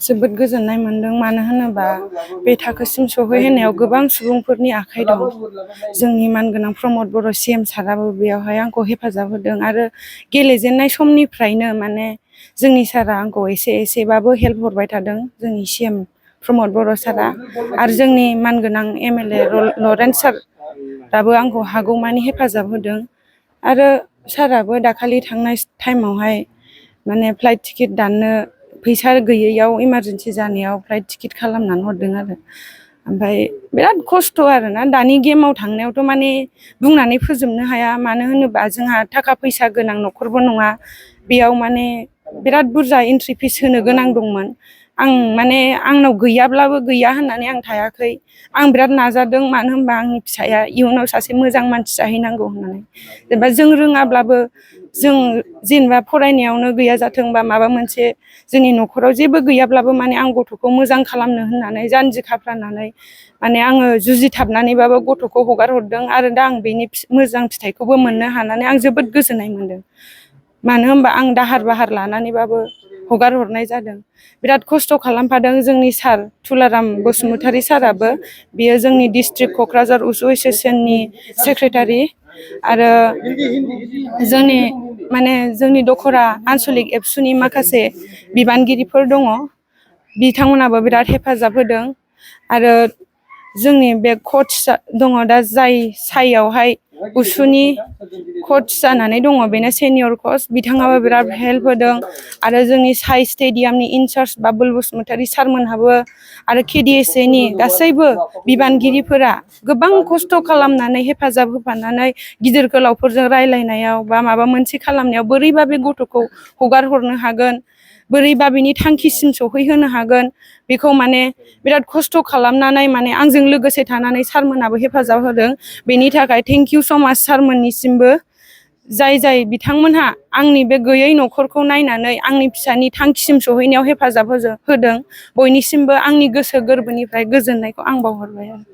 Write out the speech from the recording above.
जोबोद गोजोननाय मोनदों मानो होनोबा बे थाखोसिम सौहैहोनायाव गोबां सुबुंफोरनि आखाइ दं। जोंनि मानगोनां प्रमद बर' CM साराबो बेयावहाय आंखौ हेफाजाब होदों आरो गेलेजेननाय समनिफ्रायनो माने जोंनि सारा आंखौ एसेबाबो हेल्प हरबाय थादों। जोंनि CM प्रमद बर' सारा आरो जोंनि मानगोनां MLA लरेन्स साराबो आंखौ हागौमानि हेफाजाब होदों आरो साराबो दाखालि थांनाय टाइमावहाय माने फ्लाइट टिकेट दाननो फैसा गैयैयाव इमारजेन्सि जानायाव फ्लाइट टिकेट खालामनानै हरदों आरो ओमफ्राय बिराद खस्थ' आरोना दानि गेमाव थांनायावथ' माने बुंनानै फोजोबनो हाया मानो होनोबा जोंहा थाखा फैसा गोनां न'खरबो नङा बेयाव माने बिराद बुरजा एन्ट्रि फिस होनो गोनां दंमोन। आं माने आंनाव गैयाब्लाबो गैया होननानै आं थायाखै। आं बिराद नाजादों मानो होनबा आंनि फिसाया इयुनाव सासे मोजां मानसि जाहैनांगौ होननानै जेनेबा जों रोङाब्लाबो जों जेनेबा फरायनायावनो गैया जाथों बा माबा मोनसे जोंनि न'खराव जेबो गैयाब्लाबो माने आं गथ'खौ मोजां खालामनो होननानै जानजि खाफ्रानानै माने आङो जुजिथाबनानैबाबो गथ'खौ हगार हरदों आरो दा आं बेनि मोजां फिथाइखौबो मोननो हानानै आं जोबोद गोजोननाय मोनदों। मानो होनबा आं दाहार बाहार लानानैबाबो हगार हरनाय जादों। बिराद खस्थ' खालामफादों जोंनि सार थुलाराम बसुमतारी साराबो बियो जोंनि डिस्ट्रिक्ट क'क्राझार उसु एस'सियेसननि सेक्रेटारि आरो जोंनि दखरा आनसलिक एबसुनि माखासे बिबानगिरिफोर दङ बिथांमोनाबो बिराद हेफाजाब होदों आरो जोंनि बे कच दङ दा जाय साइयावहाय उसुनि कच जानानै दङ बेनो सेनियर कच बिथाङाबो बिराद हेल्प होदों आरो जोंनि साइ स्टेडियामनि इनसार्ज बाबुल बसुमतारी सारमोनहाबो आरो KDSA नि गासैबो बिबानगिरिफोरा गोबां खस्थ' खालामनानै हेफाजाब होफानानै गिदिर गोलावफोरजों रायलायनायाव बा माबा मोनसे खालामनायाव बोरैबा बे गथ'खौ हगार हरनो हागोन बोरैबा बिनि थांखिसिम सौहैहोनो हागोन बेखौ माने बिराद खस्थ' खालामनानै माने आंजों लोगोसे थानानै सारमोनाबो हेफाजाब होदों। बेनि थाखाय थेंक इउ स' माच सारमोननिसिमबो जाय बिथांमोनहा आंनि बे गैयै न'खरखौ नायनानै आंनि फिसानि थांखिसिम सहैनायाव हेफाजाब होदों बयनिसिमबो आंनि गोसो गोरबोनिफ्राय गोजोननायखौ आं बावहरबाय आरो